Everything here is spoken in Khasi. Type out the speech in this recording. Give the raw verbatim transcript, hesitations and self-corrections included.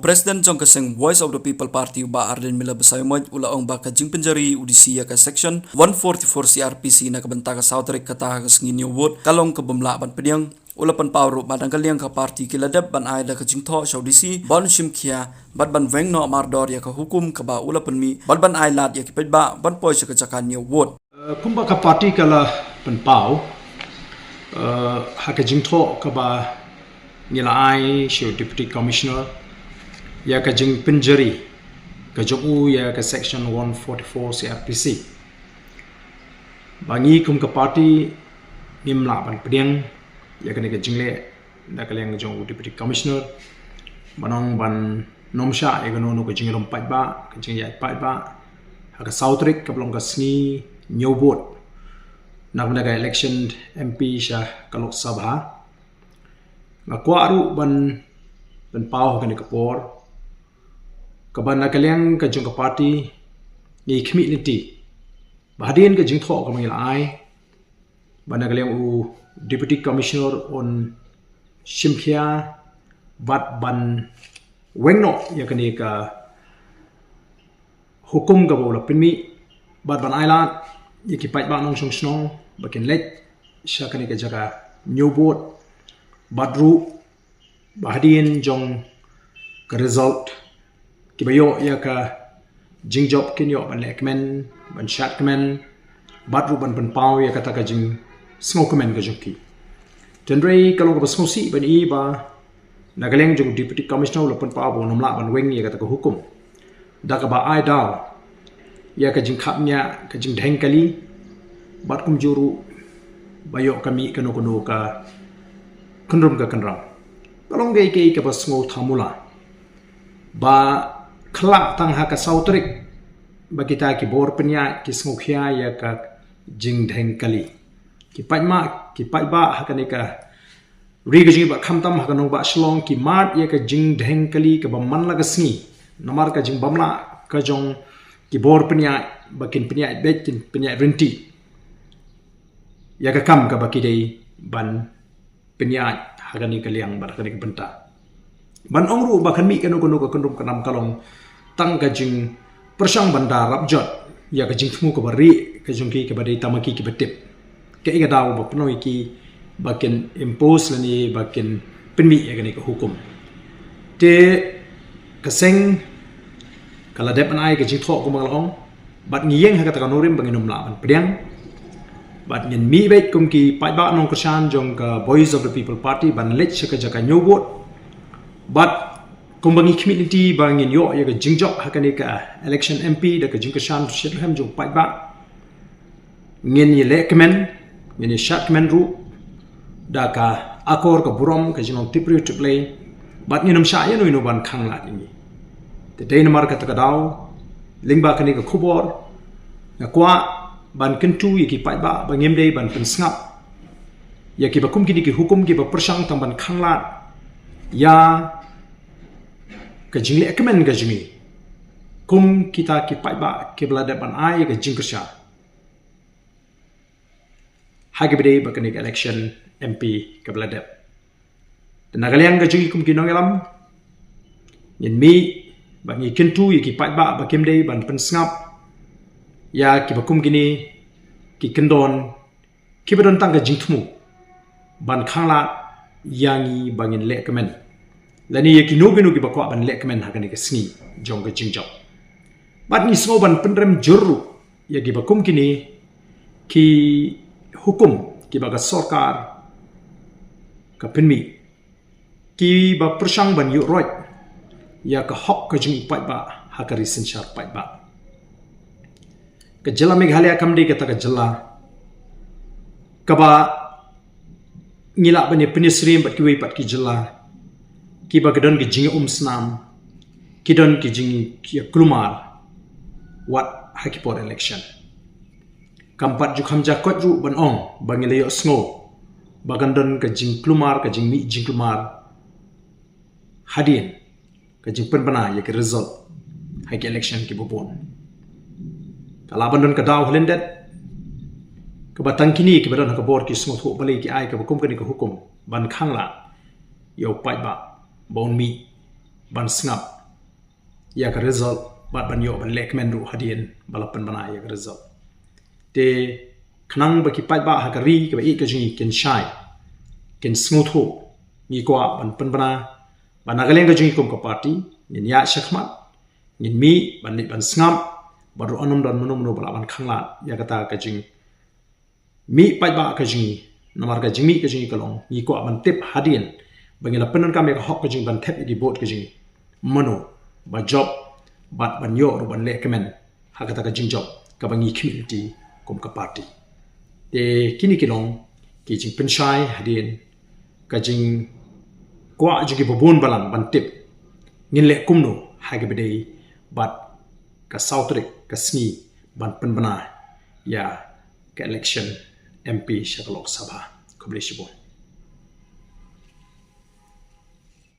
President jong ka seng Voice of the People Party, u Bah Ardent Miller Basaiawmoit, u la ong ba ka jingpynjari u D C ïa ka Section one forty-four C R P C na ka bynta ka saw tarik, kata ha ka sngi Hynñiewbud, ka long ka bym lah ban pdiang. U la pynpaw ruh ba na ka liang ka party ki la dep ban ai da ka jingthoh sha u D C ban shim khia bad ban weng noh mardor ïa ka hukum kaba u la pynmih bad ban ai lad ïa ki paidbah ban poi sha ka jaka Hynñiewbud. Eh, kumba ka party ka la pynpaw, eh, ha ka jingthoh kaba ngi la ai sha u Deputy Commissioner ïa ka jingpynjari ka jong u ïa ka Section one forty-four C R P C, ba ngi kum ka party ngim lah ban pdiang ïa kane ka jingleh na ka liang jong u Deputy Commissioner, ban ong ban nym shah ïa kano kano ka jingïalum paidbah, ka jingïaid paidbah ha ka saw tarik kaba long ka sngi Hynñiewbud na ka bynta ka election M P sha ka Lok Sabha. Nga kwah ruh ban pynpaw ha kane ka por kaba na ka liang ka jong ka party ngi khmih lynti ba hadien ka jingthoh kaba ngi la ai, ba na ka liang u Deputy Commissioner un shim khia bad ban weng noh ïa kane ka hukum kaba u la pynmih bad ban ai lad ïa ki paidbah nongshong shnong ba kin leit sha kane ka jaka Hynñiewbud, bad ruh ba hadien jong ka result, kiba ïoh ïa ka jingjop kin ïoh ban leh kmen, ban shad kmen, bad ruh ban pynpaw ïa kata ka jingsngewkmen ka jong ki. Hynrei ka long kaba sngewsih ban i ba na ka liang jong u Deputy Commissioner u la pynpaw ba un nym lah ban weng ïa kata ka hukum, da kaba ai daw ïa ka jingkhapngiah, ka jingdheng kali, bad kumjuh ruh ba ïoh ka mih kano kano ka kynrum ka kynram. Ka long kaei kaei kaba sngewthuh mula ba khlak tang ha ka saw tarik ba kita ki bor pynïaid ki sngewkhia ïa ka jingdheng kali. Ki paidbah, ki paidbah ha kane ka ri ka jong ngi bad khamtam ha ka nongbah Shillong ki mad ïa ka jingdheng kali kaba man la ka sngi namar ka jingbymlah ka jong ki bor pynïaid ba kin pynïaid beit, kin pynïaid ryntih ïa ka kam kaba ki dei ban pynïaid ha kane ka liang bad ha kane ka bynta. Ban ong ruh ba kan mih kano kano ka kynrum kynram ka long tang ka jingpyrshang ban da rap jot ïa ka jingthmu kaba rieh ka jong ki kaba dei tang ma ki kiba tip. Kaei ka daw ba pynlong ïa ki ba kin impose lane ba kin pynmih ïa kane ka hukum. Te ka seng ka la dep ban ai ka jingthoh kumba nga la ong, bad ngi ïeng ha kata ka nongrim ba ngin nym lah ban pdiang. Bad ngin mih beit kum ki paidbah nongkyrshan jong ka Voice of the People Party ban leit sha ka jaka Hynñiewbud. Bad kumba ngi khmih lynti ba ngin ïoh ïa ka jingjop ha kane ka election M P da ka jingkyrshan shitrhem jong paidbah, ngin ïaleh kmen, ngin ïashad kmen ruh da ka akor ka burom, ka jinglong tipbriew tiplei, bad ngin nym shah ïano ïano ban khanglad ïa ngi. Te dei namar kata ka daw, lyngba kane ka khubor, nga kwah ban kyntu ïa ki paidbah ba ngim dei ban pynsngap ïa kiba kum kine ki hukum kiba pyrshang tang ban khanglad ïa ka jingleh kmen ka jong ngi kum kita ki paidbah kiba la dep ban ai ka jingkyrshan ha kaba dei bad kane ka election M P kaba la dep. Te na ka liang ka jong ngi kum ki nongïalam, ngin mih bad ngi kyntu ïa ki paidbah ba kim dei ban pynsngap ïa kiba kum kine ki kyndon kiba don tang ka jingthmu ban khanglad ïa ngi ba ngin leh kmen, lane ïa kino kino kiba kwah ban leh kmen ha kane ka sngi jong ka jingjop. Bad ngi sngew ban pynrem jur ruh ïa kiba kum kine ki hukum kiba ka sorkar ka pynmih, kiba pyrshang ban ïuh roit ïa ka hok ka jong u paidbah ha ka ri synshar paidbah. Ka jylla Meghalaya kam dei kata ka jylla kaba ngi lah ban ïa pynïasyriem bad kiwei pat ki jylla kiba ki don ki jingïaumsnam, ki don ki jingïakulmar wat ha ki por election. Kam pat ju kham ja koit ruh ban ong ba ngi la ïohsngew ba kan don ka jingkulmar, ka jingmih jingkulmar hadien ka jingpynbna ïa ki result ha ki election kiba bun. Ka lah ban don ka daw ha lyndet kaba tang kine kiba don ha ka bor ki sngewthuh balei ki ai kaba kum kane ka hukum ban khanglad ïa u paidbah ba un mih ban sngap ïa ka result bad ban ïoh ban lehkmen ruh hadien ba la pynbna ïa ka result. Te khnang ba ki paidbah ha ka ri kaba ïeit ka jong ngi kin shai, kin sngewthuh, ngi kwah ban pynbna ba na ka liang ka jong ngi kum ka party ngin ïaid shakhmat, ngin mih ban leit ban sngap, bad ruh ynnym don mano mano ba lah ban khanglad ïa kata ka jing mih paidbah ka jong ngi. Namar ka jingmih ka jong ngi ka long ngi kwah ban tip hadien ba ngi la pyndonkam ïa ka hok ka jong ngi ban thep ïa ki vote ka jong ngi, mano ba jop bad ban ïoh ruh ban lehkmen ha kata ka jingjop kaba ngi khmih lynti kum ka party. Te kine ki long ki jingpynshai hadien ka jingkwah jong kiba bun balang ban tip ngin leh kumno ha kaba ïadei bad ka saw tarik ka sngi ban pynbna ïa ka election M P sha ka Lok Sabha. Khublei shibun.